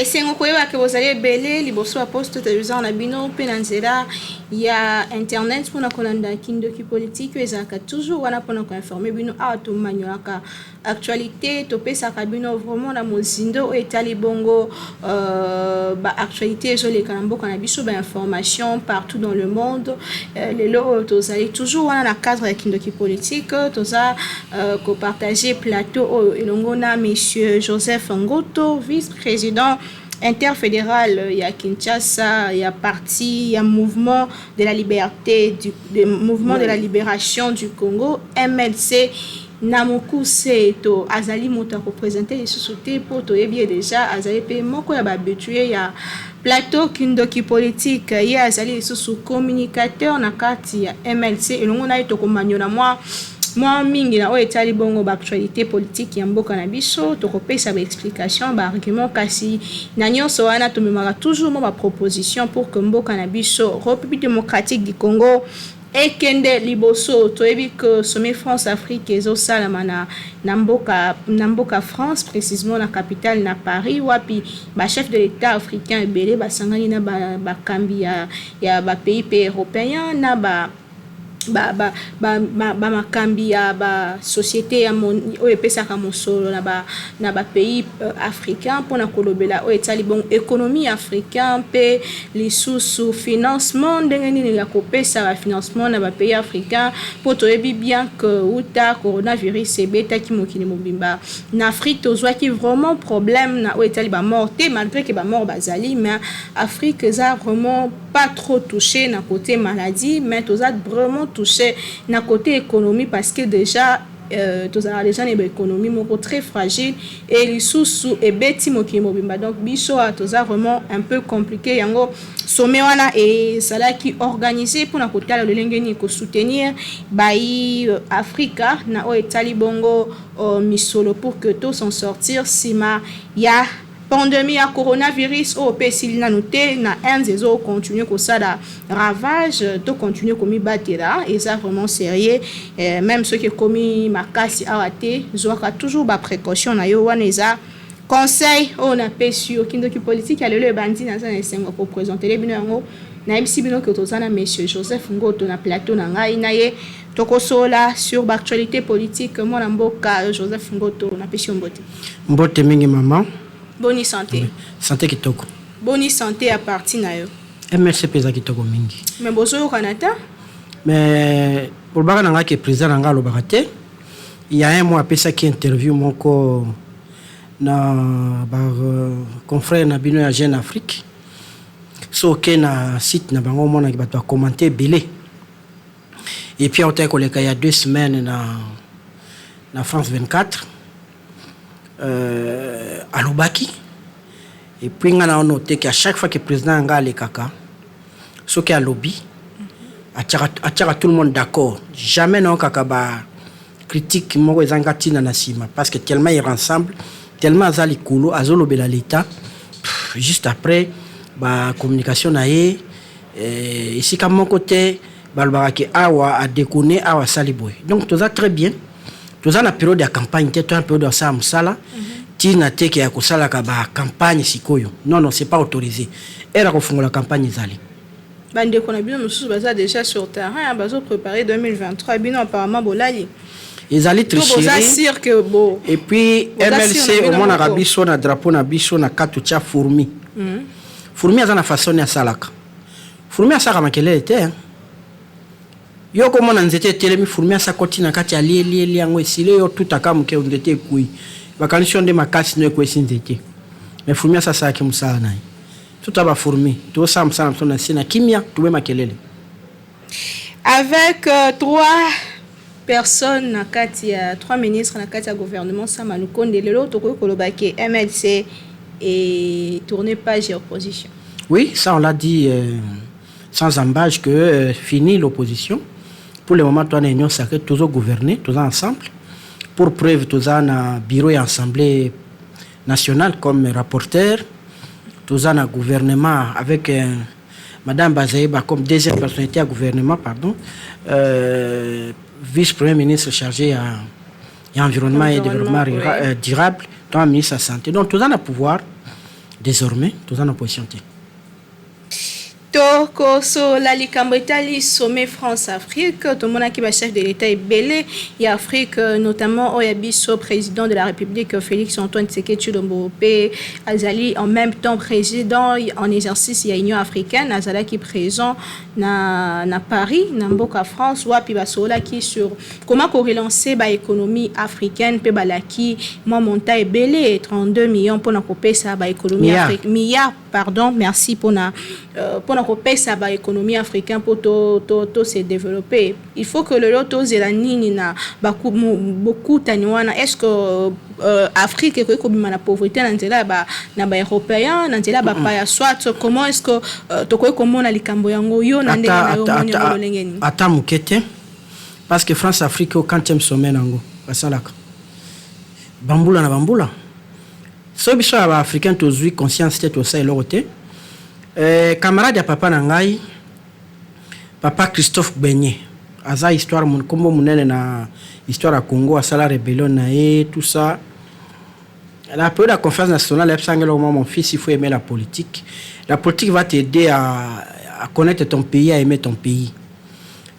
Esengo koyeba ke bozali ebele liboso ya poste televiseur na bino mpe na nzela ya internet mpona kolanda Kindoki Politique oyo ezalaka toujours wana mpona koinforme bino. Awa tomanyolaka actualité, topesaka bino vraiment na mozindo oyo etali bongo baactualité ezoleka na mboka na biso, bainformation partout dans le monde. Lelo oyo tozali toujours wana na cadre ya Kindoki Politique. Toza kopartage plateau oyo elongo na monsieur Joseph Ngoto, vice-président interfédéral ya Kinshasa ya parti ya Mouvement de la Liberté du de Mouvement de la Libération du Congo, MLC na mokuse. To azali moto akoprésente lisusu te mpo toyebi ye déjà, azali mpe moko ya bahabitué ya plateau Kindoki Politique. Ye azali lisusu communicateur na kati ya MLC. Elongo na ye tokomanyola mwa mingi na oyo etali bongo baactualité politique ya mboka na biso. Tokopesa baexplication, baargument, kasi na nyonso wana tomemaka toujours mwa baproposition pour que mboka na biso, République démocratique du Congo, ekende liboso. Toyebi ke sommet France Afrique ezosalama na mboka France, précisément na capitale, na Paris, wapi bachef de l'État africain ebele basangani na bakambi ya bapays mpe européen na ba bamakambi ya basociété oyo epesaka mosolo na bapays africain mpona kolobela oyo etali bongo économie africain mpe lisusu financement, ndenge nini ya kopesa bafinancement na bapays africain, mpo toyebi bien que uta coronavirus ebetaki mokili mobimba, na Afrique tozwaki vraiment problème na oyo etali bamort te, malgré que bamort bazali, mais Afrique eza vraiment pas trop touché na côté maladie, mais toza vraiment touché na côté économie, parce que déjà tozalaka déjà na baéconomie moko très fragile et lisusu ebeti mokili mobimba. Donc biso awa toza vraiment un peu compliqué. Yango sommet wana ezalaki organisé mpona kotala lolenge nini kosoutenir bayi Afrika na oyo etali bongo misolo pour que to s'en sortir nsima ya pandémie ya coronavirus oyo mpe esili nanu te. Na Inde ezocontinue kosala ravage. Tocontinue komibatela, eza vraiment sérieux. Même soki ekomi makasi awa te, zwaka toujours baprécaution na yo. Wana eza conseil oyo napesi yo. Kindoki Politique ya lelo ebandi. Naza na esengo koprésentele bino yango. Nayebisi bino ke toza na monsieur Joseph Ngoto na plateau na ngai. Na ye tokosola sur baactualité politique. Mwana mboka Joseph Ngoto, napesi yo mbote. Mbote mingi, mama. Boni santé? Santé kitoko. Boni santé ya parti na yo? MLC mpe eza kitoko mingi. Mais bozoyokana te. Mais olobaka na ngai ke président na ngai alobaka te. Il y a un mois, apesaki interview moko na baconfrère na bino ya Jeune Afrique. So oke na site na bango, omonaki bato bakommente ebele. Et puis autaki koleka ya 2 semaines na France 24, alobaki. Et puis ngai na note ke à chaque fois que président ya ngai alekaka, soki alobi, atiaka tout le monde d'accord. Jamais naokaka ba critique moko ezanga ntina na nsima, parce que tellement il rassemble, tellement aza likolo, azolobela l'État. Juste après bacommunication na ye, esika moko te balobaka ke awa adéconné, awa asali boye. Donc toza très bien. Toza na période ya campagne te, toza na période ya kosala mosala. Ntina te ke ya kosalaka bacampagne sikoyo. Non, non, c'est pas autorisé. Ere ya kofungola campagne ezali. Bandeko na bino mosusu baza déjà sur terrain, bazopréparer 2023. Bino apparemment bolali. Ezali To boza tricherie. Sûr que bo Et puis boza sûr na MLC bino omonaka moko. Biso na drapeau na biso na kati otya fourmi. Fourmi aza na façon asalaka. Fourmi asalaka makelele te, hein. Yo komona nzete etelemi, fourmi asakoti na kati, alielieli yango, esili. Yo tutaka moke, nzete ekwei, bakanisi yo nde makasi no ekwesi nzete. Mais fourmi asasalaki mosala na ye. Tuta bafourmi, tosala mosala na biso na se na kimia, tobe makelele. Avec trois personnes na kati ya trois ministres na kati ya gouvernement Sama Lukonde, lelo tokoki koloba ke MLC etourné page ya opposition? Oui, ça on l'a dit sans embâche que fini l'opposition. Pour le moment, toi, Union sacrée, toujours gouverner, tous ensemble. Pour preuve, tous un bureau et assemblée nationale comme rapporteur, tous un gouvernement avec Madame Bazaïba comme deuxième personnalité à gouvernement, pardon, vice-premier ministre chargé à environnement et développement Environnement, oui. durable, toi, ministre de la Santé. Donc, tous un pouvoir. Désormais toza na opposition te. Tokosola likambo etali sommet France Afrique. Tomonaki bachef de l'État ebele ya Afrique, notamment oyo ya biso président de la République, Félix Antoine Tshisekedi Tshilombo, mpe azali en même temps président en exercice ya Union africaine, azalaki présent na Paris, na mboka France, wapi basololaki sur comment korelancer baéconomie africaine, mpe balaki mwa montant ebele, 32 millions, mpona kopesa baéconomie Afrique, milliards, pardon, merci, mpona kopesa baéconomie africain mpo to se développer. Il faut que lelo tozela nini na bokutani wana? Est ce que Afrique ekoki kobima na pauvreté na nzela na baeuropéen, na nzela ya bapaya, soit comment est ce que tokoki komona likambo yango, yo na ndenge na yo, omoni yango lolenge nini? Ata moke te, parce que France Afrique au 40e sommet nango basalaka bambula na bambula. Soki biso ya baafricain tozwi conscience te, tosala eloko te. Camarade ya papa na ngai, papa Christophe Gbenye, aza histoire, nkombo monene na histoire ya Congo, asala rébellion na ye, tout ça. La période de la Conférence nationale, ayebisanga eloko: "Mon fils, il faut aimer la politique. La politique va t'aider à connaître ton pays, à aimer ton pays.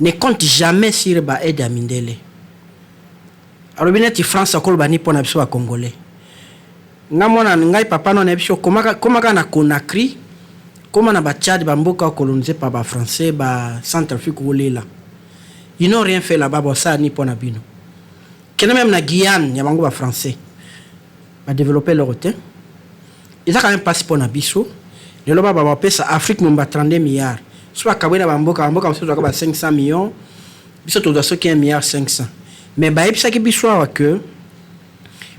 Ne compte jamais sur baaide ya mindele." Alobi neti France akoloba ni mpo na biso bacongolais. Nga mwana ngai, papa no nayebi biso komaka na Conakry, koma na batchad, bamboka colonisé par bafrançais, bacentrafrique, olela, ils n'ont rien fait là-bas, bosala ni mpo na bino. Kende même na Guyane ya bango bafrançais, badéveloppe eloko te. Eza quand même mpasi mpo na biso. Lelo baba bapesa Afrique momba 32 milliards, so bakabwe na bamboka, bamboka mosusu tozwaka ba 500 millions, biso tozwa soki 1 milliard 500. Mais bayebisaki biso awa ke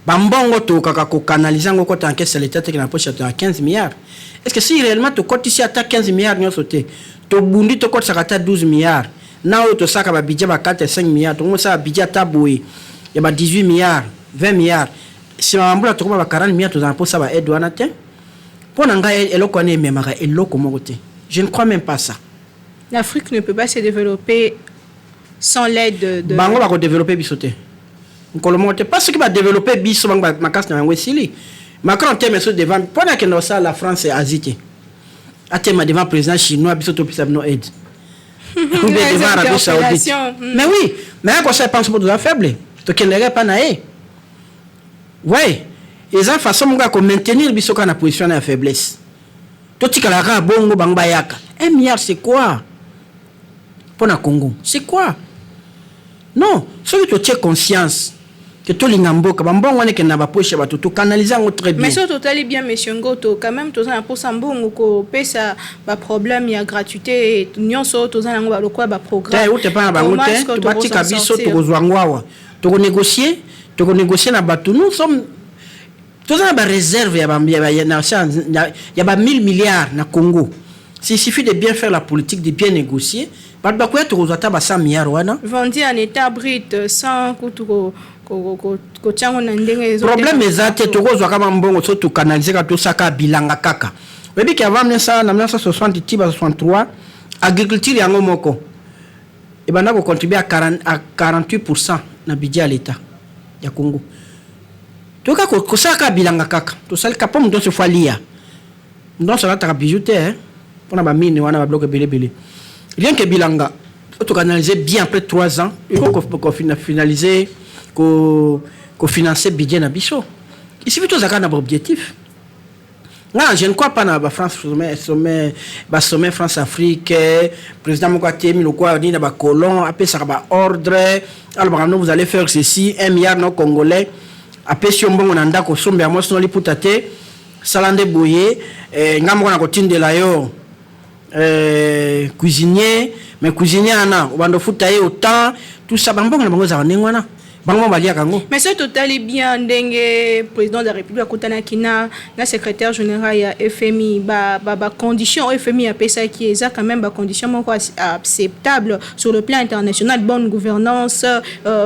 bambongo tokaka kokanalize yango kota en caisse ya l'État teke na poche ya 15 milliards. Est ce que si réellement tokotisi ata 15 milliards nyonso te, tobundi tokotisaka ata 12 milliards na oyo tosalaka babudget ba 4 5 milliards, tokomosala budget ata boye ya ba 18 milliards, 20 milliards, nsima bambula tokoma ba 40 milliards, tozala mposa ba aide wana te. Mpo na ngai, eloko wana ememaka eloko moko te. Je ne crois même pas ça. L'Afrique ne peut pas se développer sans l'aide de Bango bakodéveloppe biso te nkolo moko te, parce soki badéveloppe biso, bango makasi na yango esili. Macron teme so devant mpo na akende kosala la France, Asie te, atema devant président chinois: "Biso topesa bino aide", ou bien devant Arabie Saoudite. Mais oui, mais akosala pense mpo toza faible, tokendeke epa na ye. Ouais, eza façon moko ya komaintenir biso kaka na position na ya faiblesse, totikala kaka bongo, bango bayaka. 1 milliard, c'est quoi mpo na Congo? C'est quoi? Non, soki totie conscience ke tolinga mboka, bambongo wana ekende na bapoche ya bato, tokanalize yango très bien. Mais soki totali bien, monsieur Ngoto, quand même toza na mposa mbongo kopesa baproblème ya gratuité nyonso toza nango, balokola baprogramme. Te, ute mpa na bango te, batika biso, tokozwa yango awa, tokonégocie, tokonégocie na bato. Nous sommes, toza na baréserve ya ba 1000 milliards na Congo. Il suffit de bien faire la politique, de bien négocier, bato bakoya, tokozwa ata ba 100 milliards wana. Vendu en état brut, sans kutu kotiango na ndenge. Problème eza te, tokozwaka bambongo so tokanalize kaka, tosaka bilanga kaka. Oyebi ke avant na 1960 ti ba 63, agriculture yango moko ebanda kocontribue à 48 % na budget ya l'État ya Congo. Toyoka kosalaka bilanga kaka, tosalika mpo moto nyonso fo alia, moto nyonso alataka bijou te mpona bamine wana, babiloko ebelebele. Rien que bilanga tokanalize bien, après 3 ans il faut kofinaliser, kofinancer budget na biso. Il suffit tozalaka na baobjectif. Nga je ne crois pas na bafrance sommet, sommet, basommet France Afrique. Président moko atemi lokwa nini na bacolon, apesaka baordre, alobaka: "No, vous allez faire ceci, 1 milliard no congolais." Apesi yo mbongo na ndako, osombe ya mwasi no liputa te, sala nde boye, nga moko na kotindela yo cuisinier, mais cuisinier wana obanda ofuta ye autant, tout ça. Bambongo na bango ezalaka ndenge wana, bango mo baliaka yango. Mais soki totali bien ndenge président de la République akutanaki na secrétaire général ya FMI, bacondition oyo FMI apesaki eza quand même bacondition moko acceptable sur le plan international: bonne gouvernance,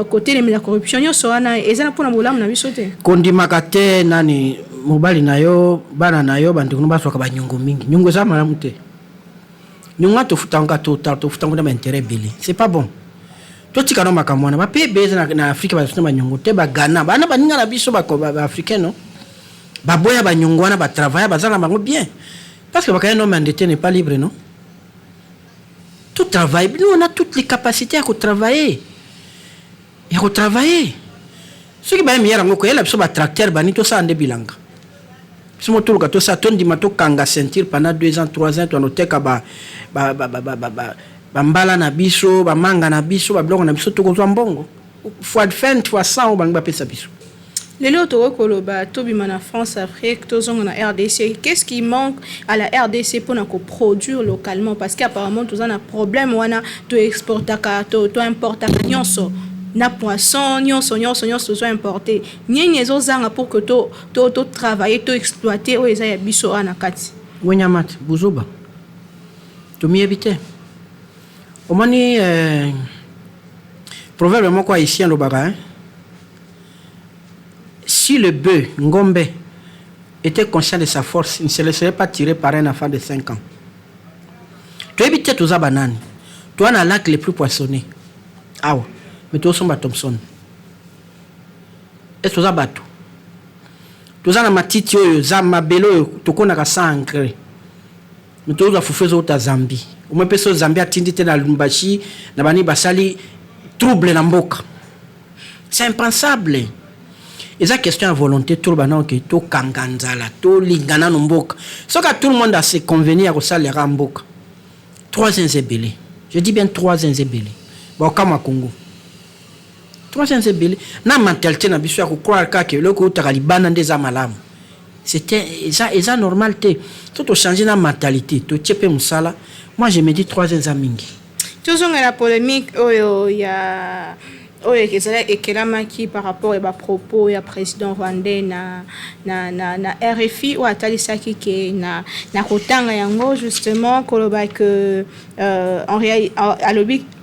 kotelemela corruption, nyonso wana eza na mpona bolamu na biso te? Kondimaka te nani mobali na yo, bana na yo, bandeko no bazwaka banyongo mingi. Nyongo eza malamu te. Nyongo wana tofutango total, tofutango na baintérêt ebele, c'est pas bon. Totika no makambo wana. Bapays ebele eza na Afrique bafuta banyongo te. Bagana bana baninga na biso baafricain no Baboya banyongo wana, batravailla, baza na bango bien, parce que bakaya, homme endetté n'est pas libre, non? Tout travail, nous, on a toutes les capacités ya kotravailler, ya kotravailler. Soki baye miyala yango, koyela biso batracteur, bani, tosala nde bilanga. Biso mo toluka, tosala, tondima, tokanga ceinture pendant 2 ans, 3 ans, toanoteka bambala na biso, bamanga na biso, babiloko na biso, tokozwa mbongo fois 20, fois 100 oyo balingi bapesa biso. Lelo tokoki koloba, tobima na France Afrique, tozonga na RDC. Qu'est-ce qui manque à la RDC mpona koproduire localement? Parce que apparemment toza na problème wana. Toexportaka, toimportaka nyonso, na poisson, nyonso, nyonso, nyonso tozoimporte. Nini ezozanga pour que totravaille, toexploite oyo eza ya biso awa na kati? Wenyama te, buzoba, tomiyebi te. Omoni, proverbe moko haïtien alobaka, hein? Si le bœuf, ngombe, était conscient de sa force, il ne se laisserait pas tirer par un enfant de 5 ans. Toyebi te toza banani. Toza na lac le plus poissonné awa, mais tozosomba Thomson. Ese toza bato? Toza na matiti oyo eza mabele oyo tokonaka sans engrais, mais tozozwa fufu ezouta Zambie. Omoi mpe so Zambie atindi te na Lubumbashi na bani, basali trouble na mboka. C'est impensable. Eza question ya volonté. Toloba nano ke tokanga nzala, tolinga nano mboka. Soki tout le monde ase convenir ya kosalelaka mboka, 3 ans ebele, je dis bien 3 ans ebele, baokamwa Congo. 3 ans ebele na mentalité na biso ya kocroire kaka eloko eutaka libanda nde eza malamu, c'était eza normal te. So tochange na mentalité, totie mpe mosala. Moi, je me dis 3 ans eza mingi. Tozongela polémique oyo ya oyo ezala ekelamaki par rapport ya bapropos ya président rwandais na RFI, oyo atalisaki ke na kotanga yango justement, koloba ke en réalité,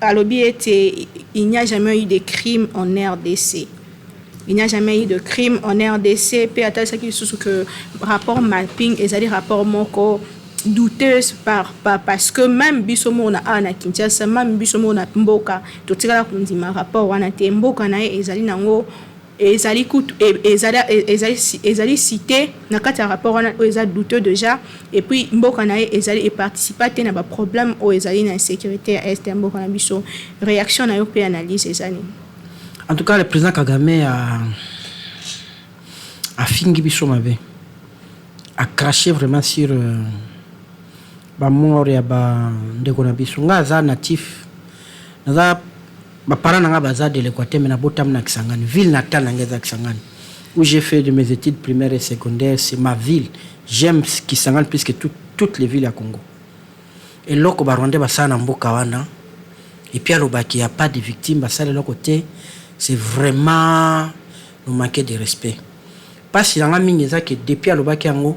alobi ete il n'y a jamais eu de crime en RDC, il n'y a jamais eu de crime en RDC. Mpe atalisaki lisusu ke rapport mapping ezali rapport moko douteuse parce que même biso moko na awa na Kinshasa, même biso moko na mboka, totikala kondima rapport wana te. Mboka na ye ezali nango, ezali kutu ezali cité na kati ya rapport wana oyo eza douteux déjà. Et puis mboka na ye ezali eparticipa te na baproblème oyo ezali na insécurité ya est ya mboka na biso. Réaction na yo mpe analyse eza nini? En tout cas, le président Kagame a afingi biso mabe, a craché vraiment sur bamort ya bandeko na biso. Nga aza natif, naza, baparent na nga baza de l'Équateur, mais nabotami na Kisangani. Ville natale na nga eza Kisangani, où j'ai fait de mes études primaires et secondaires. C'est ma ville, j'aime Kisangani plus que toutes les villes ya Congo. Eloko barwandais basala na mboka wana, et puis alobaki ya pas de victime, basala eloko te, c'est vraiment nous manquer de respect. Mpasi na nga mingi eza ke depuis alobaki yango,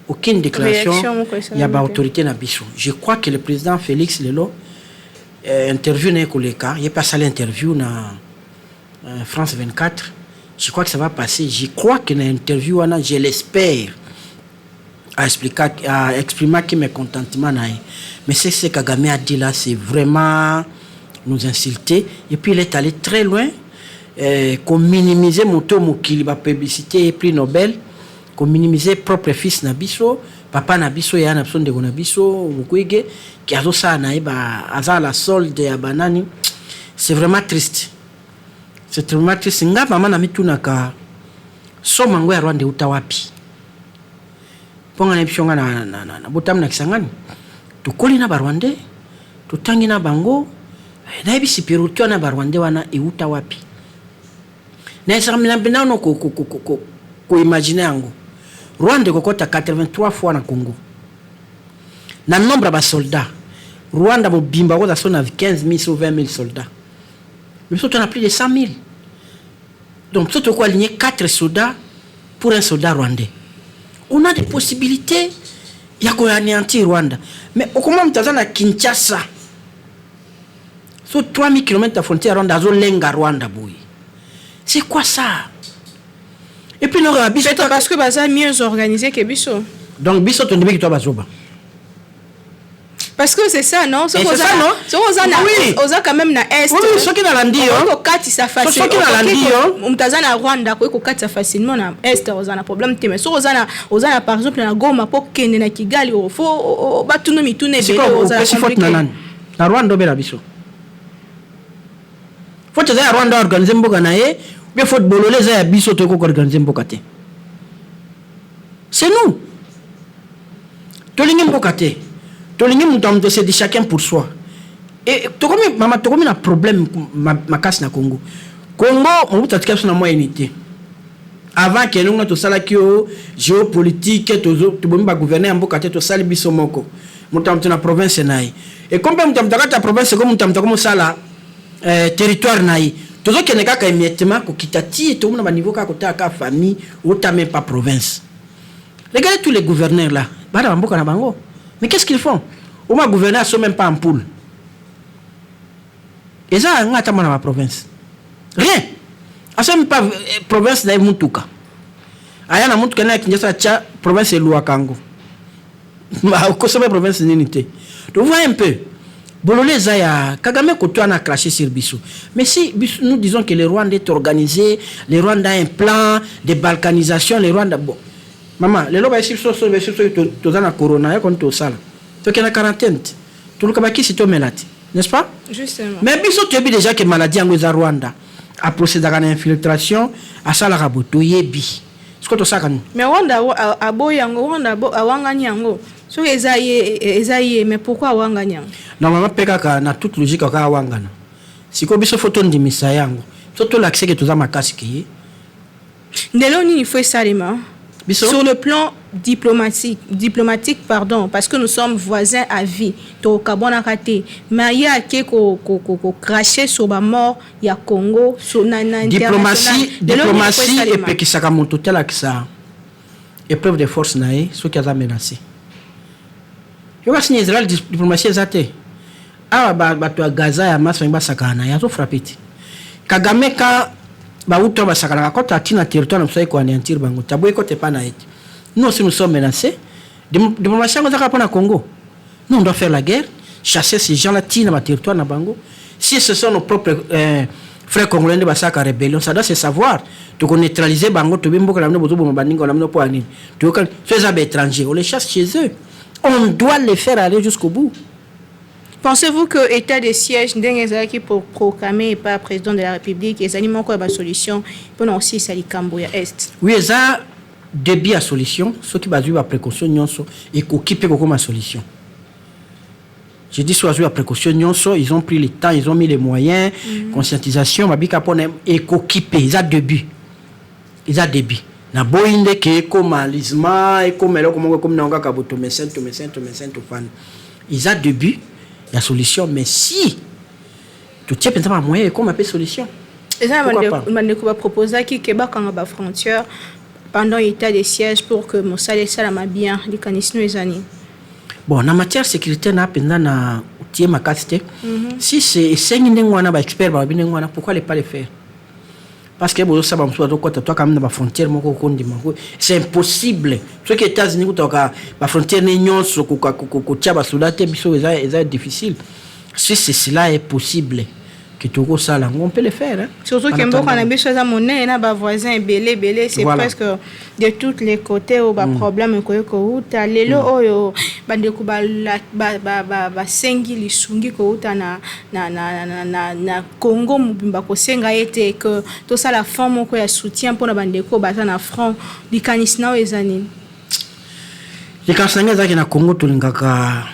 aucune déclaration ya baautorité na biso. Je crois que le président Félix lelo, interview na ye koleka, ye mpe asali interview na France 24. Je crois que ça va passer. Je crois que na interview wana, je l'espère, a exprimaki mécontentement na ye. Mais c'est ce que Kagame a dit là, c'est vraiment nous insulter. Et puis il est allé très loin, kominimiser moto mokili bapublicité, prix Nobel, kominimiser propre fils na biso, papa na biso, ya na biso, ndeko na biso Mukwege, ki azosala na ye, aza la solde ya banani. C'est vraiment triste, c'est vraiment triste. Nga mama na mitunaka, somo yango ya Rwanda euta wapi? Mpo nga na biso, nga na botami na Kisangani, tokoli na barwandais, totangi na bango. Nayebi supériorité wana ya barwandais wana euta wapi. Nano koimagine yango, Rwanda ekokɔta 83 fois na Congo na nombre ya basoldat. Rwanda mobimba akoza so na 15 000 so 20 000 soldats, mais biso tona plus de 100 000. Donc biso toko aligner 4 soldats pour un soldat rwandais. On a des possibilités ya koanéantir Rwanda. Mais okoma moto aza na Kinshasa, so 3000 km ya frontière ya Rwanda, azolenga Rwanda boye, c'est quoi ça? Et puis noka biso Peut-être parce que baza mieux organisé que biso. Donc biso tondimeki to bazoba. Parce que c'est ça, non? C'est ça, non? Oui. Oza quand même na Est. Oui, soki nalandi yo. Kokatisa facile. Soki nalandi yo. Moto aza na Rwanda akoki kokatisa facilement na Est, oza na problème te. Mais soki oza na, par exemple, na Goma, mpo kende na Kigali, faut batuna mituna ebele. Opesi faute na nani? Na Rwanda obela biso? Faute eza ya Rwanda organise mboka na ye, bien faute bolole eza ya biso toyei koorganiser mboka te. C'est nous. Tolingi mboka te, tolingi moto ya moto, c'est de chacun pour soi. E tokomi, mama, tokomi na problème makasi na Congo. Congo, Mobutu atika biso na mwa unité avant ke elongo tosalaki o géopolitique, tobomi bagouverneur ya mboka te, tosali biso moko, moto ya moto na province na ye. Ekomi mpe moto ya moto akati ya province, eko moto ya moto akomosala territoire na ye. Tozokende kaka émiettement, kokita ti tokomi na baniveau kaka kotala kaka famille, ota même pas province. Regardez tous les gouverneurs là, bana bamboka na bango, mais qu'est-ce qu'ils font? Oma gouverneur aso même pas ampoule eza nga ata mwana baprovince, rien, aso même pas province na ye. Mutuka aya na mutuka na ya Kinshasa, atya province, eluwaka yango, okosoma province nini te. Donc voyez un peu bololo eza ya Kagame koto wana craché sur biso. Mais si biso, nous disons que le Rwanda est organisé, le Rwanda a un plan de balkanisation, le Rwanda, bon, mama, lelo bayesi biso so, bayesi biso toza na corona, ya koni tosala, tokende na quarantaine te, toluka bakisi tomela te, n'est-ce pas? Justement. Mais biso toyebi déjà ke maladie yango eza Rwanda aprocédaka na infiltration, asalaka bo, toyebi sikoyo tosalaka nini? Mais Rwanda aboyi yango, Rwanda awangani yango. Soki eza ye, eza ye, mais pourquoi awangani yango? Normalement mpe kaka na toute logique kaka awangana. Sikoyo biso faut tondimisa yango, so tolakisa ke toza makasi ke ye. Ndelo nini faut esalema? Biso? Sur le plan diplomatique, diplomatique, pardon, parce que nous sommes voisins à vie, tokabwanaka te, mais ye ake kocracher sur bamort ya Congo sur, na Diplomatie, diplomatie epekisaka moto te alakisa épreuve de force na ye soki aza menacé. Yoka sini Israel, diplomatie eza te. Awa bato ya Gaza ya Hamas bangi basakana na ye, azofrapper te. Kagame ka bauti oyo basakanaka kota atina territoire na biso, aye koanéantir bango te, aboyi kota epa na ye te. Nous aussi, nous sommes menacés. Diplomatie yango ezaka mpona Congo? Nous, on doit faire la guerre, chasser ces gens là tina baterritoire na bango. Si ce sont nos propres frères congolais nde basalaka rébellion, ça doit se savoir, tokoneutraliser bango, tobi mboka na bino bozoboma baninga na bino mpo ya nini? Toyoka so eza baétranger, on les chasse chez eux. On doit les faire aller jusqu'au bout. Pensez-vous que état de siège, ndenge ezalaki pour proclamer par président de la République, ezali moko ya basolution mpona kosilisa likambo ya Est? Oui, eza début ya solution. Soki bazwi baprécaution nyonso, ekoki mpe kokoma solution. Je dis, so bazwi baprécaution nyonso, ils ont pris le temps, ils ont mis les moyens, conscientisation babika mpona ekoki mpe. Eza début, eza début. Naboyi nde ke ekoma lisement, ekoma eloko moko ekomi nango kaka bo tomesin tomesin tomesin tofanda. Eza début ya solution, mais si totie mpenza bamoyen, ekoma mpe solution. Eza na bandeko baproposaki ke bakanga bafrontière pendant état de siège pour que mosala esalama bien. Likanisi no eza nini? Bon, na matière sécurité na mpenza na otie makasi te. Si c'est esengi ndenge wana, baexpert balobi ndenge wana, pourquoi ne pas le faire? Parce que bozosala, bamosusu bazokɔta toaka na bafrontière moko okondima, c'est impossible. Soki États-Unis kutaka bafrontière ne nyonso kotia basoda te, biso eza difficile. Si c'est cela est possible ke tokosala yango, on peut le faire, hein? Surtout ke mboka na biso eza monene na bavoisin ebele ebele, c'est voilà. Presque de tous les côtés oyo baproblème ekoki kouta lelo. Oyo bandeko basengi lisungi kouta na Congo mobimba, kosenga ete ke tosala fond moko ya soutien mpona bandeko baza na front. Likanisi na oyo eza nini? Likanisi na ngai ezalaki, na Congo tolingaka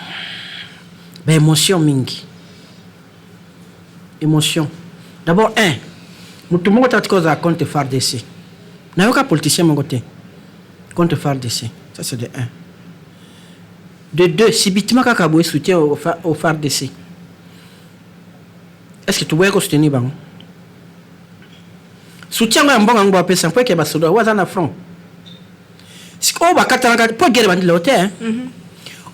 baémotion mingi. Émotion d'abord, un moto moko tati kozala contre FARDC, nayoka politicien moko te contre FARDC. Ça, c'est de un. De deux, subitement kaka boye soutien au FARDC, est ce que toboya kosoutenir bango? Soutien yango ya mbongo yango bapesa mpo eke basoda oyo aza na front oyo bakatanaka mpo guerre ebandi lelo te,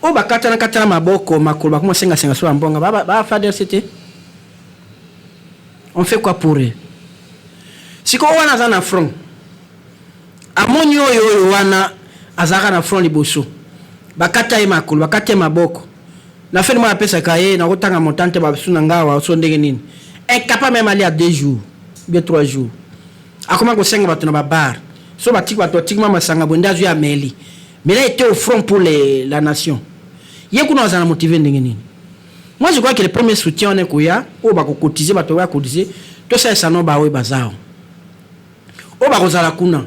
oyo bakatana katana maboko, makolo, bakoma sengasenga so ya mbongo ba FARDC te. On fait quoi pour eux? Sikoyo wana aza na front, amoni oyo wana azalaka na front liboso, bakata ye makolo, bakata ye maboko. Na fin mois apesaka ye, nakotanga montant te, basu na nga awa so ndenge nini. Incapable même aller à 2 jours bien 3 jours, akoma kosenga bato na babar. So batiki bato, batiki mwa masanga boye nde azwi, ameli. Mais là, était au front pour la nation. Ye kuna azala motivé ndenge nini? Moi, je crois que le premier soutien wana ekoya, oyo bakokotize, bato bakotize, tosalisa no baoyo baza awa, oyo bakozala kuna.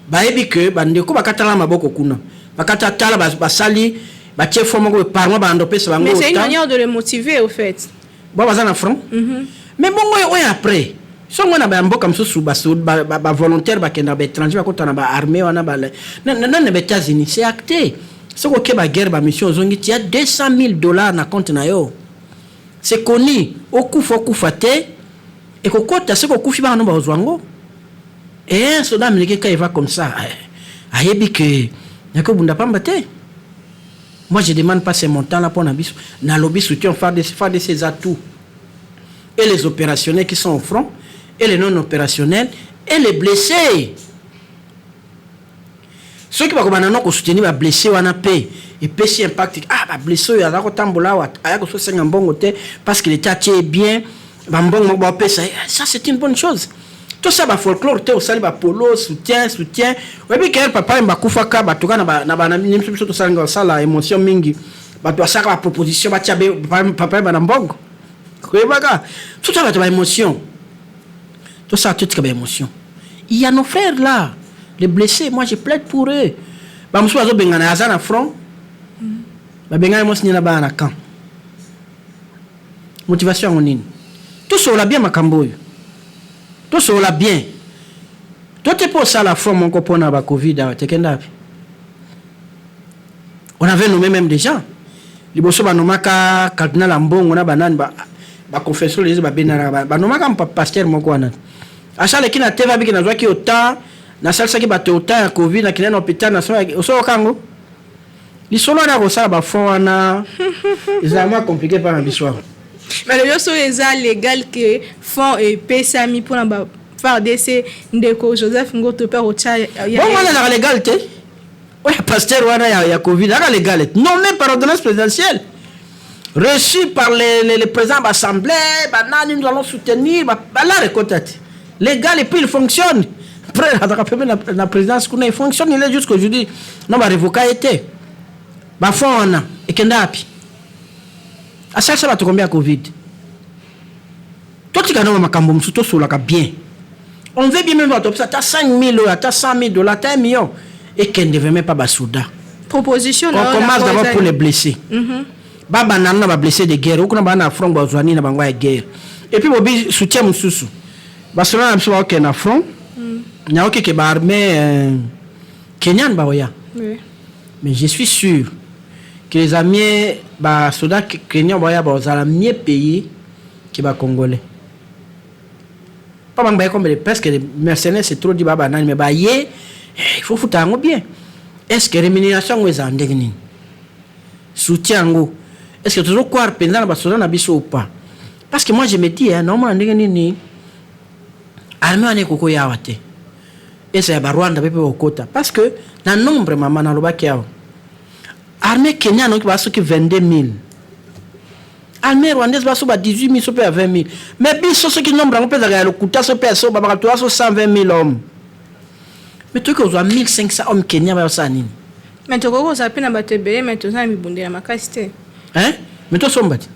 Bayebi ke bandeko bakatala maboko kuna, bakata tala, basali, batie fonds moko par mois, bando opesa bango. Mais c'est une manière de le motiver, au fait. Bo baza na front. Mais bongo oyo après, songo na bamboka mosusu, bavolontaire bakenda baétranger, bakota na baarmée wana nani, na baÉtats-Unis, c'est acté. Soki oke baguerre, bamission, ozongi, tia 200 000 $ na compte na yo. C'est connu. Okufa, okufa te, ekokota. Soki okufi, bana no bazwa yango. Et un soldat américain, quand il va comme ça, ayebi ke nakobunda pamba te. Moi, je demande pas ces montants là mpona biso. Nalobi soutien FARDC. FARDC eza tout, et les opérationnels qui sont au front, et les non opérationnels, et les blessés. Soki bakobanda no kosoutenir bablessé wana mpe, epesi impact. Ah, bablessé oyo aza kotambola awa, aya kososenga mbongo te, parce que l'état atie bien bambongo moko baopesa. Ça, c'est une bonne chose. Tosala bafolklore te, osali bapolo, soutien, soutien. Oyebi ke papa ye bakufaka bato kaka na bana biso, biso tosalinga osala émotion mingi. Bato basalaka baproposition, batia papa ye na mbongo. Koyebaka tosala bato baémotion, tosala, totika baémotion. Il y a nos frères là, les blessés. Moi, je plaide pour eux. Bamosusu bazobengana, aza na front, babengani mwasi nini na bana na camp. Motivation yango nini? Tosolola bien makambo oyo, tosolola bien. To te mpo osala front moko mpona bacovid awa, tekenda api. On avait nommé même des gens. Liboso banomaka cardinal ya mbongo na banani, baconfession religieuse, babendanaka, banomaka pasteur moko wana asalaki na TV, abiki nazwaki autant, nasalisaki bato autant ya Covid, nakende na hôpital. Osoyoka yango, lisolo wana ya kosala bafond wana ezala mwa compliqué mpa na biso awa. Mais lelo soki eza légal ke fonds epesami mpona ba FARDC, ndeko Joseph Ngoto mpe akotya. Bongo wana ezalaka légal te. Oyo pasteur wana ya Covid ezalaka légal, nommé par ordonnance présidentielle, reçu par les présidents d'assemblée, banani, nous allons soutenir, bala rekota te. Légal, et puis il fonctionne. Après azalaka pembe na présidence kuna, il fonctionne, il est jusqu'aujourd'hui. Non, barevoka ye te. Bafond wana ekenda api? Asalisa bato combien ya Covid? Totika nango makambo mosusu, tosolaka bien. On veut bien même bato opesa ata 5 000 oyo, ata 100 000 $, ata 1 million, ekende vraiment pa basoda. Proposition. On commence d'abord pour les blessés. Babanda na bablessé de guerre okuna, baa na front, bazwa nini na bango ya guerre. Et puis bobi soutien mosusu, basoda na biso baokende na front. Nayoki ke baarmée kenyan baoya. Mais je suis sûr que les amis basoda kenyan baoya, bazala mieux payé que bacongolais. Pa bango baye comme presque les mercenaires, c'est trop dit, ba banani, mais baye, il faut futa yango bien. Est ce que rémunération yango ezala ndenge nini? Soutien yango, est ce que tozocroire mpenza na basoda na biso ou pas? Parce que moi, je me dis, naomona ndenge nini armée wana ekokoya awa te, eza ya barwanda mpe bakokota, parce que na nombre, mama, nalobaki awa, armée kenya noki baa soki 22 000, armée rwandaise baso ba 18 000, so mpe ya 20 000. Mais biso, soki nombre yango mpe ezalaka ya lokuta, so mpe so babaka toza so 120 000 hommes, mais toki kozwa 1500 hommes kenya, bayosala nini? Mais tokoki kozala mpe na bato ebele, mais toza na mibundela makasi te. Hein? Mais tosomba te,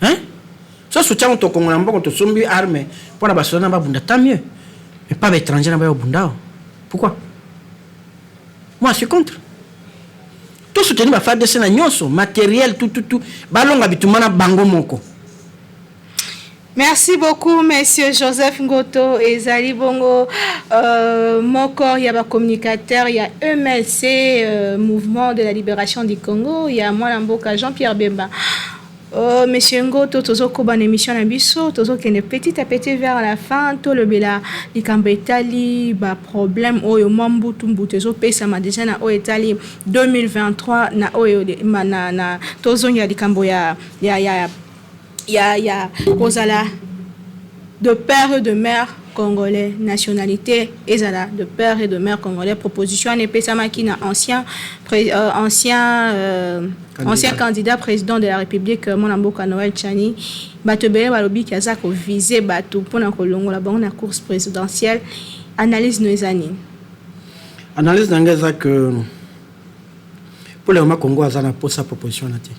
hein? So soutien yango, tokongola mbongo, tosombi arme mpo na basoda na babunda, tant mieux. Mais pas baétranger na bayobunda awa. Pourquoi? Moi, je suis contre. Tosoutenir baFARDC na nyonso, matériel, tout, tout, tout, balonga bitumba na bango moko. Merci beaucoup, Monsieur Joseph Ngoto. Ezali bongo moko ya bacommunicateur ya MLC, Mouvement de la Libération du Congo, ya mwana mboka Jean-Pierre Bemba. Monsieur Ngoto, tozokoba na émission na biso, tozokende petit à petit vers la fin. Tolobela likambo etali baproblème oyo mwa mbutu mbutu ezopesama déjà na oyo etali 2023, na oyo na tozongela likambo ya kozala De père et de mère congolais, nationalité ezala de père et de mère congolais. Proposition wana epesamaki na ancien candidat président de la République, mwana mboka Noël Tshiani. Bato ebele balobiki aza koviser bato mpona kolongola bango na course présidentielle. Analyse no eza nini? Analyse na ngai eza que pour le moment, Congo aza na posa proposition na te,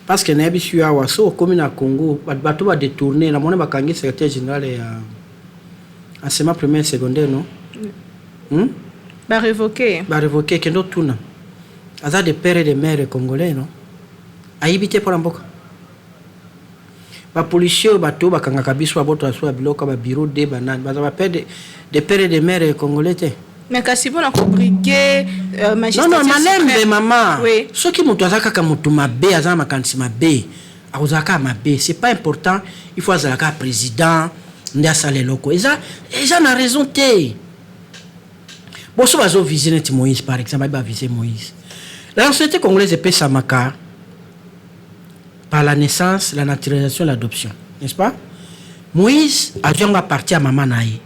parce que nayebi si awa so okomi na Congo, bato badétourne. Namoni bakangi secrétaire général ya enseignement primaire, secondaire, non? Barévoqué. Barévoqué. Kende otuna, aza de père et de mère congolais, non? Ayibi te mpo na mboka. Bapolicier oyo, bato oyo bakangaka biso, babotola so ya biloko, babureau de banani, baza bapère de père et de mère congolais te. Mais kasi mpona kobriguer Non, non, malembe, mama. Soki moto aza kaka moto mabe, aza na makanisi mabe, akozala kaka mabe. C'est pas important, il faut azala kaka président nde asala eloko. Eza na raison te. Boso bazovise neti Moïse, par exemple, ayi bavise Moïse. La nationalité congolaise epesamaka par la naissance, la naturalisation, l'adoption, n'est-ce pas? Moïse azwi yango à partir ya mama na ye.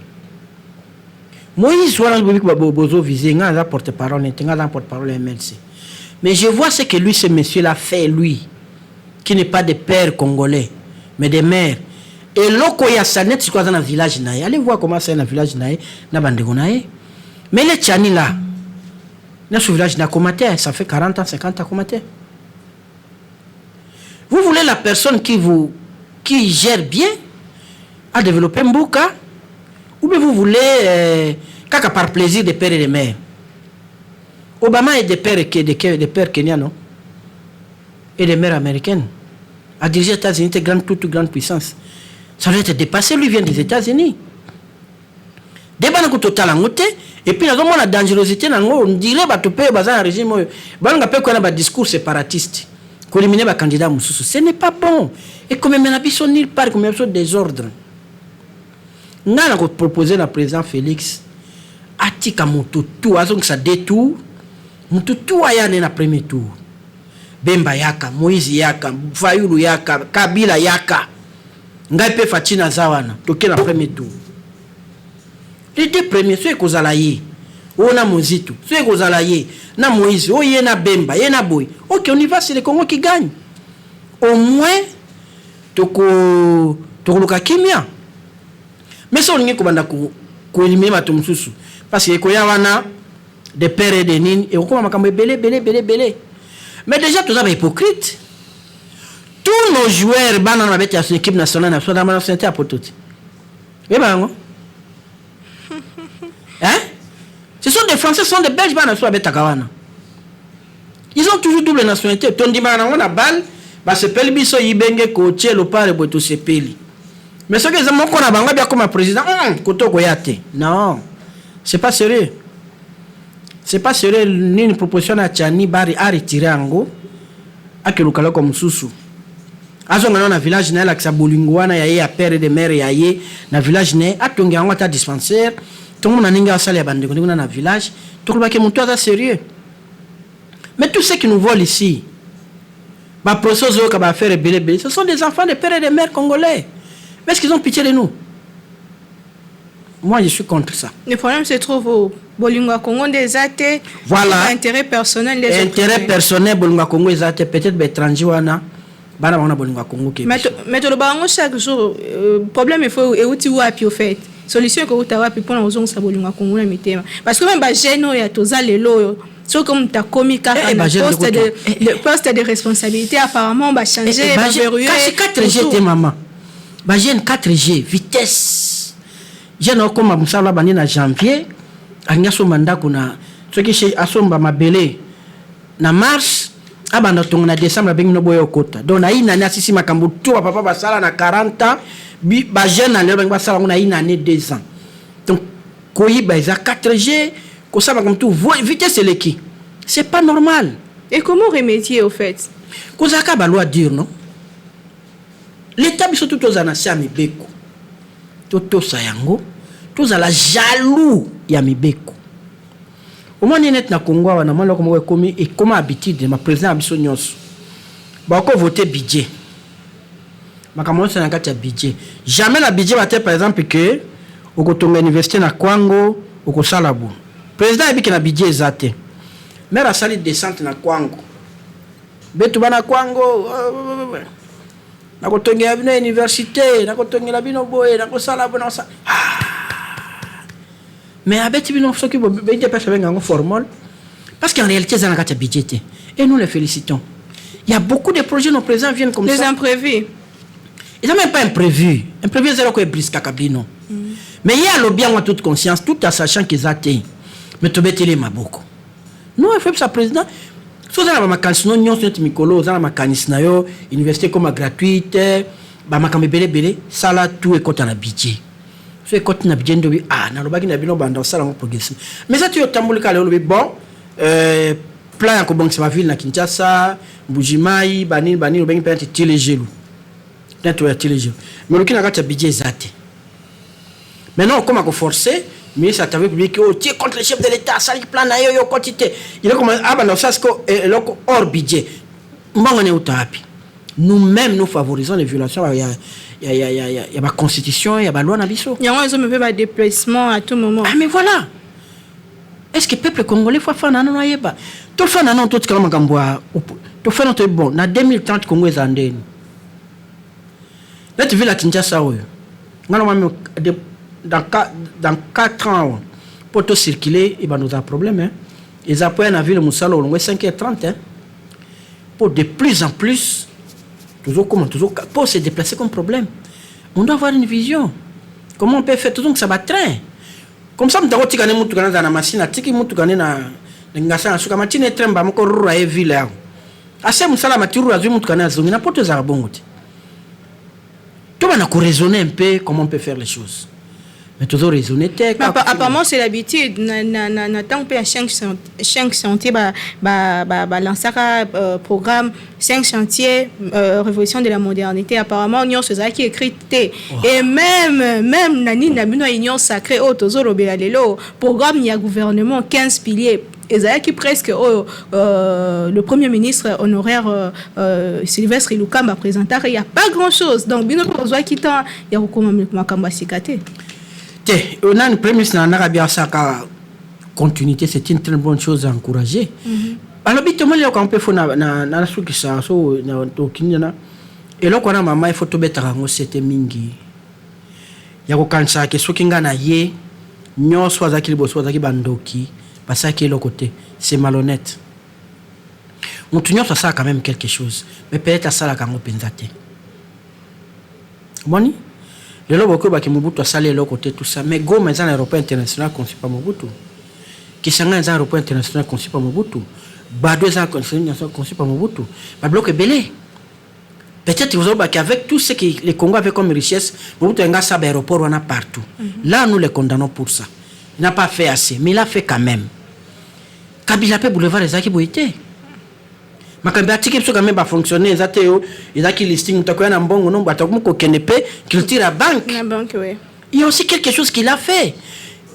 Moïse wana bozovise, nga aza porte parole te, nga aza porte parole ya MLC, mais je vois ce que lui, ce monsieur là fait, lui qui n'est pas de père congolais mais de mère. Eloko oyo asali neti sikoyo aza na village na ye, allez voir comment asali na village na ye na bandeko na ye. Mais le Tshiani là, na so village na akoma te, ça fait 40 ans, 50 ans, akoma te. Vous voulez la personne qui gère bien, à développer mboka, ou bien vous voulez kaka par plaisir de père et de mère? Obama est de père kenyan, non? Et de mère américaine. A dirigé les États-Unis, toute grande, toute grande puissance. Ça doit être dépassé, lui vient des États-Unis. Débat na totala yango te. Et puis nazomona dangerosité nango, on dirait bato mpe baza na régime oyo balinga mpe koya na badiscours séparatiste, koéliminer bacandidat mosusu. Ce n'est pas bon, ekomemela biso nulle part, ekomemela biso désordre. Ngai na kopropose na président Félix atika moto tu azongisa deux tours, moto tu aya ne na premier tour. Bemba yaka, Moïse yaka, Fayulu yaka, Kabila yaka, ngai mpe Fatshi naza wana, toke na premier tour. Les deux premiers, so ekozala ye oyo na Mozito, so ekozala ye na Moïse, oyo ye na Bemba, ye na boye, ok, on y va, c'est le Congo qui gagne. Au moins tokoluka kimia. Mais so olingi kobanda koéliminer bato mosusu, parce que ekoya wana de père et de nini, ekokoma makambo ebele ebele ebele ebele. Mais déjà toza bahypocrite. Tous nos joueurs, bana na babeti ya équipe nationale na biso, na nationalité ya poto te. Oyeba yango, hein? Ce sont des Français, ce sont des Belges. Bana biso babetaka wana, ils ont toujours double nationalité. Tondimaka nango na bale, basepeli biso Ibenge kotie lopare boye, tosepeli. Mais soki eza moko na bango abi akoma président, kote okoya te. Non, c'est pas sérieux, c'est pas sérieux. Nini, proposition na Tshiani, bari aretire yango, akeluka eloko mosusu, azonga nao na village na ye, alakisa bolingo wana ya ye ya père de mère ya ye na village na ye, atonga yango ata dispensaire, tomona ndenge asala ya bandeko ndenge na village, tokolobaki moto aza sérieux. Mais tout ce qui nous vole ici, baprocès ozoyoka, baaffaire ebele ebele, ce sont des enfants de père et de mère congolais. Mais est-ce qu'ils ont pitié de nous? Moi, je suis contre ça. Le problème se trouve au bolingo ya Congo nde eza te. Voilà. Intérêt personnel nde. Intérêt personnel, bolingo ya Congo eza te. Peut-être baétranger wana, bana bango na bolingo ya Congo ke. Mais toloba yango chaque jour, problème efo euti wapi? Au fait, solution ekouta wapi mpona kozongisa bolingo ya Congo na mitema? Parce que même bajeune oyo ya toza lelo oyo, soki moto akomi kaka na poste de responsabilité, apparemment bachange. Baverrouille. Kasi 4G te, mama. Bajeune 4G, vitesse. Jeune okóma mosala, bandi na janvier, alingi asomba ndako na soki asomba mabele na mars, abanda tongo na décembre, abengi no boya okota. Donc na une année asisi makambo to bapapa basala na 40 ans. Bajeune na lelo bangi basala yango na une année, 2 ans. Donc koyiba eza 4G, kosala makambo tu vitesse eleki, c'est pas normal. Et comment remédier, au fait? Kozalaka baloi dure, non? L'état, biso tu tozala na se ya mibeko, totosa yango, tozala jaloux ya mibeko. Omoni neti na Congo awa, na mwa eloko moko ekomi, ekoma habitude. Ma président ya biso nyonso bakovote budget, Makambo nyonso na kati ya budget. Jamais na budget batie, par exemple, ke okotonga université na Kwango, okosala bo. Président ayebi ke na budget eza te. Maire asali descente na Kwango, betu bana Kwango, nakotongela bino université, nakotongela bino boye, nakosala boye, nakosala. Ah! Mais abeti bino soki UDPS abenga yango formol, parce qu'en réalité eza na kati ya budget te. Et nous les félicitons. Il y a beaucoup de projets, nos présidents viennent comme les ça. Imprévus. Eza même pas imprévu. Imprévu eza eloko ebriskaka bino, mais ye alobi yango en toute conscience, tout en sachant que eza te. Mais tobeteli maboko. Non, efebisa président, so oza na bamakanisi no nyonso, neti mikolo oza na makanisi na yo, université ekoma gratuite, bamakambo ebele ebele, sala tout ekɔta na budget. So ekɔti na budget, ndobi, ah, nalobaki na bino, banda osala yango progressivement. Mais eza ti yo otamboli kala, olobi bon, plan ya kobongisa baville na Kinshasa, Mbujimai, banini banini, obengi mpe neti Tshilejelu, neti oyo ya Tshilejelu, mais oloki na kati ya budget eza te. Maintenant okoma koforcer ministre ya Travaux publics, oyo tie contre le chef de l'État, asalaki plan na ye, oyo okoti te. Il est comme abanda kosala siko eloko hors budget. Mbongo ne euta wapi? Nous-mêmes, nous favorisons les violations ya baconstitution, ya baloi na biso. Yango ezomema mpe badéplacement à tout moment. Ah, mais voilà. Est ce que peuple congolais faut afanda nano ayeba? Tofanda nano, totikala makambo ya tofanda, toyebi bon, na 2030 Congo eza ndeni? Neti ville ya Kinshasa oyo, nga na mami, dans 4 ans awa, mpo tocircule, ebanda ozala problème, hein? Eza po ya na ville, mosala olongo 5 h 30, hein? Po de plus en plus tozokoma po se déplacer comme problème. On doit avoir une vision, comment on peut faire. Tozongisa batrain comme ça, moto akotika ne mutuka, nazala na masine, atiki mutuka ne na ngasa, na suka matine train ba moko rura ye ville awa, ase mosala mati rura, azwi mutuka ne, azongi na poto. Ezalaka bongo te. Tobanda koraisonner un peu comment on peut faire les choses, mais tozo raisonner te. Mais apparemment, c'est l'habitude. Na ntango mpe ya cinq chantier, balansaka programme cinq chantier, révolution de la modernité. Apparemment nyonso ezalaki écrit te. Et même na nini na bino ya Union sacrée oyo tozolobela lelo, programme ya gouvernement 15 piliers ezalaki presque oyo le premier ministre honoraire Sylvestre Ilukamba présentaka. Il y a pas grand chose. Donc bino mpe ozwaki temps ya kokoma makambo ya sika te. Te, nani, premier ministre na bi asaka continuité, c'est une très bonne chose à encourager. Alobi tomoni eloko yango mpe fo nasukisa so tokindi na eloko wana. Mama, ifo tobetaka yango sete mingi ya kokanisaka ke soki ngai na ye nyonso azalaki liboso, azalaki bandoki, basalaki eloko te, c'est malhonnête. Motu nyonso asalaka quand même quelque chose, mais peut-être asalaka yango mpenza te. Omoni lelo bokoki baki Mobutu asali eloko te, tout ça, mais Goma eza na aéroport international conçu par Mobutu, Kisangani eza aéroport international conçu par Mobutu, Gbado eza conçu par Mobutu, babiloko ebele. Peut-être vous avez avec tout ce que le Congo avait comme richesse, Mobutu a ça aéroport wana partout. Là, nous les condamnons pour ça. Il n'a pas fait assez, mais il a fait quand même. Kabila pe, boulevard ezalaki boye te. Makambo atiki biso quand même bafonctionne, eza te yo ezalaki listing, moto akoya na mbongo no, bato akomi kokende mpe culture ya banque. Na banque, oui. Il y a aussi quelque chose qu'il a fait.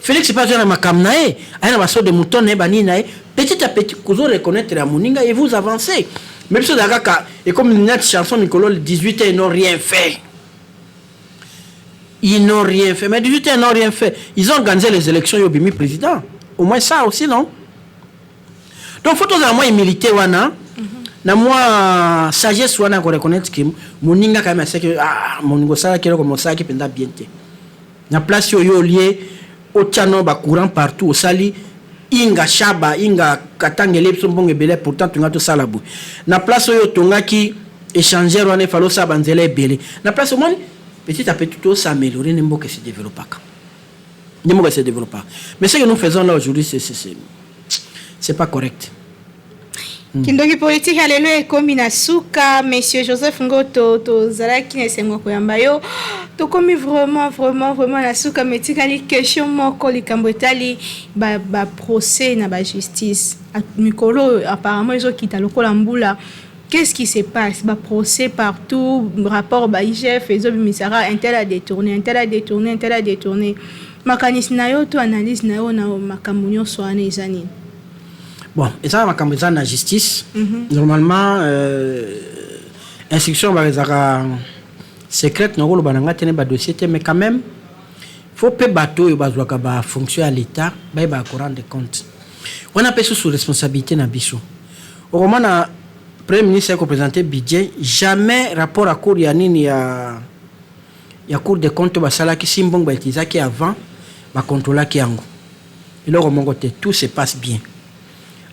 Félix mpe azwa na makambo na ye, aye na basaut de mouton na ye, banini na ye. Petit à petit kozo reconnaître ya moninga et vous avancez. Mais biso ozala kaka ekomi nati chanson mikolo, 18 ans, ils n'ont rien fait, ils n'ont rien fait. Mais 18 ans, ils n'ont rien fait, ils ont organisé les élections, yo bimi président, au moins ça aussi, non? Donc faut tozala mwa humilité wana, na mwa sagesse wana ya koreconnaître ke moninga quand même asaki, ah, moninga osalaki eloko, mosalaki mpenza bien te. Na place oyo olie otia no bacourant partout, osali Inga Shaba, Inga Katangele, biso mbongo ebele, pourtant tonga tosala boye. Na place oyo otongaki échangeur wana, efali osala banzela ebele na place. Omoni, petit à petit tosaméliorer nde mboka ese développaka, nde mboka ese développaka. Mais ce que nous faisons là aujourd'hui, c'est pas correct. Kindoki Politique ya lelo ekomi na suka. Monsieur Joseph Ngoto, tozalaki na esengo koyamba yo. Tokomi vraiment, vraiment, vraiment na suka, mais etikali question moko, likambo etali baprocès ba na bajustice. Mikolo oyo apparemment ezokita lokola mbula. Qu'est-ce qui se passe? Baprocès partout, rapport ba IGF ezobimisaka un tel a détourné, un tel a détourné, un tel a détourné. Makanisi na yo to analyse na yo na makambo nyonso wana eza nini? Bon, eza makambo eza na justice. Normalement, instruction ezalaka Secrète nakoloba na ngai te na badossier te, mais quand même faut mpe bato oyo bazwaka bafonction ya l'État bayebaka korendre compte. Wana mpe susu responsabilité na biso. Okomona Premier ministre akoprésente budget, jamais rapport à cour ya nini ya Cour des comptes basalaki, si mbongo bautilisaki avant, bakontrolaki yango, eloko moko te. Tout se passe bien.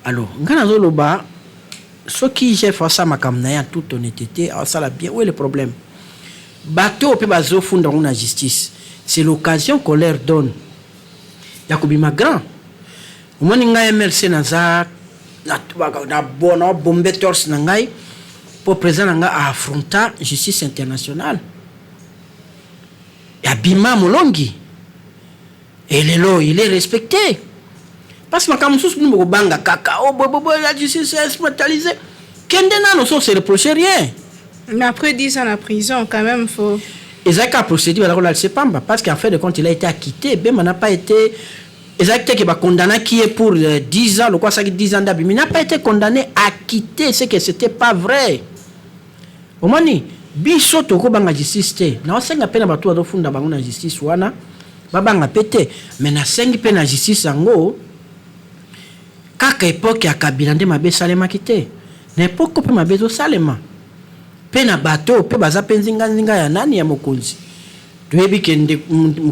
Alors ngai nazoloba, soki IGF asala makambo na ye en toute honnêteté, asala bien, où est le problème? Bato oyo mpe bazofunda yango na justice, c'est l'occasion qu'on leur donne ya kobima grand. Omoni, ngai MLC naza na bona bombe torse na ngai mpo président na ngai aaffronta justice internationale, abima molongi et lelo il est respecté, parce que makambo mosusu bino bokobanga kaka o bobobo, la justice est instrumentalisée. Kende nano so se reproche rien. Mais après 10 ans na prison, quand même, faut Ezalaki kaka procédure, baza kolalisa pamba, parce qu'en fait de compte il a été acquitté. Bemba n'a pas été, ezalaki te ke bakondamnaki ye pour 10 ans, lokola asalaki 10 ans nde abimi. N'a pas été condamné, acquitté. C'est que c'était pas vrai. Omoni, biso tokobanga justice te. Naosenga mpe na bato bazofunda bango na justice wana, babanga mpe te. Mais nasengi mpe na justice yango, kaka époque ya Kabila nde mabe esalemaki te. Na époque mpe mabe ezosalema mpe na bato oyo mpe baza mpe nzinganzinga ya nani, ya mokonzi. Toyebi ke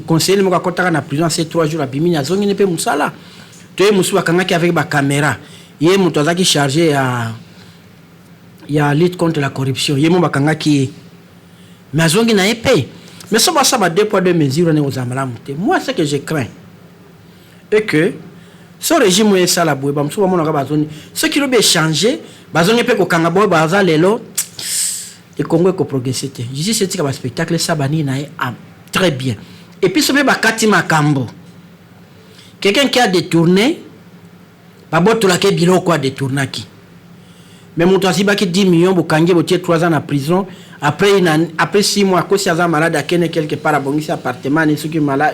conseiller moko akɔtaka na prison ase 3 jours, abimi, azongini mpe mosala. Toyebi mosusu bakangaki avec bacaméra, ye moto azalaki chargé ya lutte contre la corruption, ye mo bakangaki ye, mais azongi na ye mpe. Mais so basala ba deux poids deux mesures wana, ekozala malamu te. Moi, ce que je crains est que so régime oyo esala boye, bamosusu bamonaka bazoni, soki lobi échange, bazongi mpe kokanga boyo baza lelo, ekongo ekoprogresse te. Justice etika baspectacle, esala banini na ye, ah, très bien. Et puis so mpe bakati makambo, quelqu'un qui a détourné, babotolaki biloko adétournaki. Mais moto azibaki 10 millions, bokangi, botie 3 ans na prison, après 6 mois akosi aza malade, akende quelque part, abongisi appartement ni soki mala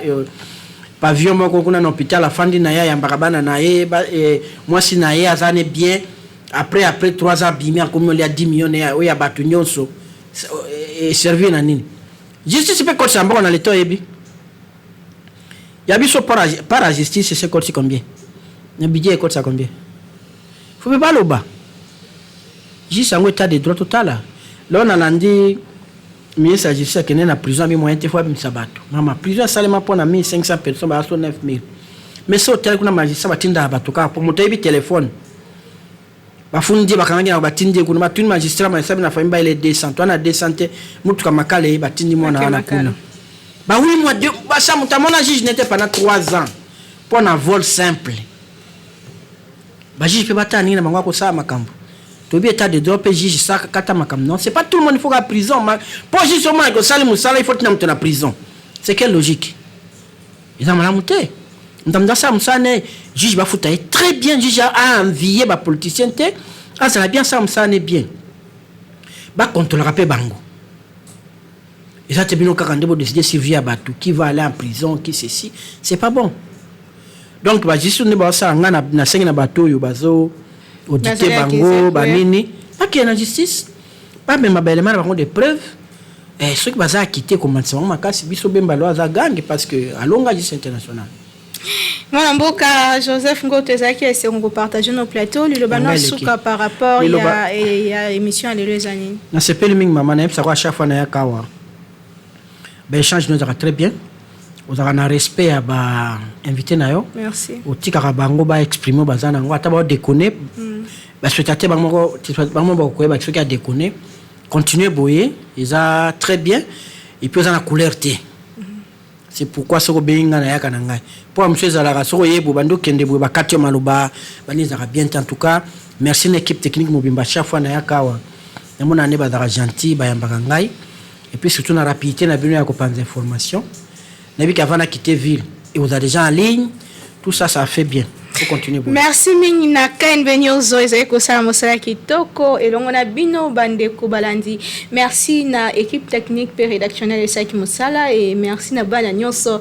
pavillon moko kuna na hôpital, afandi na ye, ayambaka bana na ye, mwasi na ye, aza ne bien. Après 3 ans abimi, akomi olia 10 millions oyo ya bato nyonso. Eservir na nini? Justice mpe kotisa mbongo na leta. Oyebi ya biso par la justice ese kotisi combien na budget? Ekotisa combien? Faut mpe baloba justice yango, état de droit. Totala leo, nalandi ministre ya justice akende na prison, abi moyen te, faut abimisa bato. Mama, prison asalema mpo na 1500 personnes, baza so 9000. Mais so otali kuna, magistrat batindaka bato kaka po moto ayebi telefone, bafundi ye, bakangaki na, batindi ye kuna, batuni magistrat, masabi na famille bayele 200 to wana 200 te, mutuka makala ye, batindi mwana wana kuna. Bawi mwa basa, moto amona juge nete pendant 3 ans mpo na vol simple. Bajuge mpe batala ndenge na bango akosala makambo. Toyebi état de droit mpe juge saka kata makambo. Non, c'est pas tout le monde il faut ka prison. Mpo juge omona kosali mosala, il faut tina moto na prison. C'est quelle logique? Eza malamu te. Moto moto asala mosala ne, juge bafuta ye très bien, juge aenvie bapoliticien te, azala bien, asala mosala ne bien, bakontrolaka mpe bango. Eza te bino kaka nde bodécide survie ya bato, qui va aller en prison, qui ceci, c'est pas bon. Donc bajustice nde bazosala, ngai nasengi na bato oyo bazo audite bango banini, bakende na justice, bamema baélément na bango de preuve. Soki baza acquitté, komatisa bango makasi. Biso Bemba lo aza gange parce que alonga justice internationale. Mwana mboka Joseph Ngoto, ezalaki esengo kopartage no plateau. Liloba no suka par rapport ya émission ya lelo eza nini? Nasepeli mingi, mama. Nayebisako, à chaque fois nayaka awa, baéchange no ezalaka très bien. Ozalaka na respect ya bainvité na yo. Merci. Otikaka bango baexprime, baza nango, ata baodéconne, baspectateur bango moko bakoyeba soki adéconne. Continue boye, eza très bien. Et puis oza na couleur te. C'est pourquoi soki obengi ngai, nayaka na ngai, mpo ya mosusu ezalaka soki oyebi bandi okende boye, bakati yo maloba bandi, ezalaka bien te. En tout cas, merci na équipe technique mobimba. Chaque fois nayaka awa, namona nde bazalaka gentil, bayambaka ngai. Et puis surtout na rapidité na bino ya kopanza information, nayebi qu'avant na quitter ville et vous déjà en ligne, tout ça, ça fait bien. Continuer boye. Merci mingi na KNB News oyo ezali kosala mosala kitoko elongo na bino, bandeko balandi. Merci na équipe technique mpe rédactionnelle esalaki mosala, et merci na bana nyonso,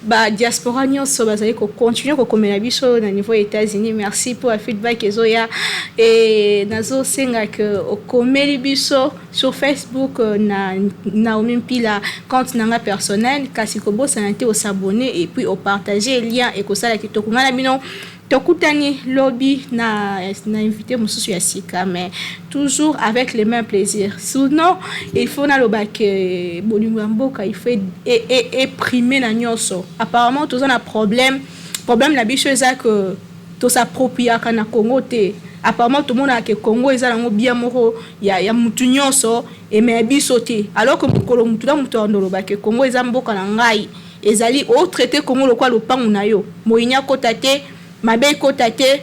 badiaspora nyonso bazali kocontinue kokomela biso na niveau ya États-Unis. Merci mpo ya feedback ezoya. E nazosenga ke okomeli biso sur Facebook na Naomi Mpila, compte na nga personnel. Kasi kobosana te os'abonner et puis opartage lien, ekosala kitoko. Ngai na bino tokutani lobi na invité mosusu ya sika, mais toujours avec le même plaisir. Sinon, il faut naloba ke bolingo ya mboka, il faut eprimer na nyonso. Apparemment toza na problème. Problème na biso eza ke tos'appropriaka na Congo te. Apparemment tomonaka ke Congo eza nango bien moko ya mutu nyonso, eme ya biso te, alors que mokolo mutu na mutu andoloba ke Congo eza mboka na ngai, ezali otraite Congo lokola lopangu na yo, moyini akota te, mabe ekota te,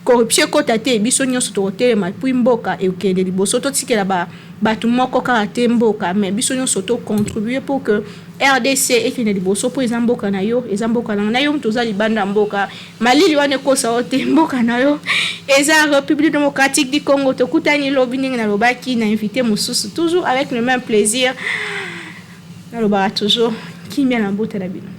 corruption ekota te, biso nyonso tokotelema, puis mboka ekende liboso. Totikela bato moko kaka te mboka, mais biso nyonso tocontribue pour que RDC ekende liboso, mpo eza mboka na yo, eza mboka na na yo. Moto oza libanda ya mboka, malili wana ekosa yo te, mboka na yo eza République démocratique du Congo. Tokutani lobi, ndenge nalobaki, na invité mosusu, toujours avec le même plaisir. Nalobaka toujours kimia na mbote na bino.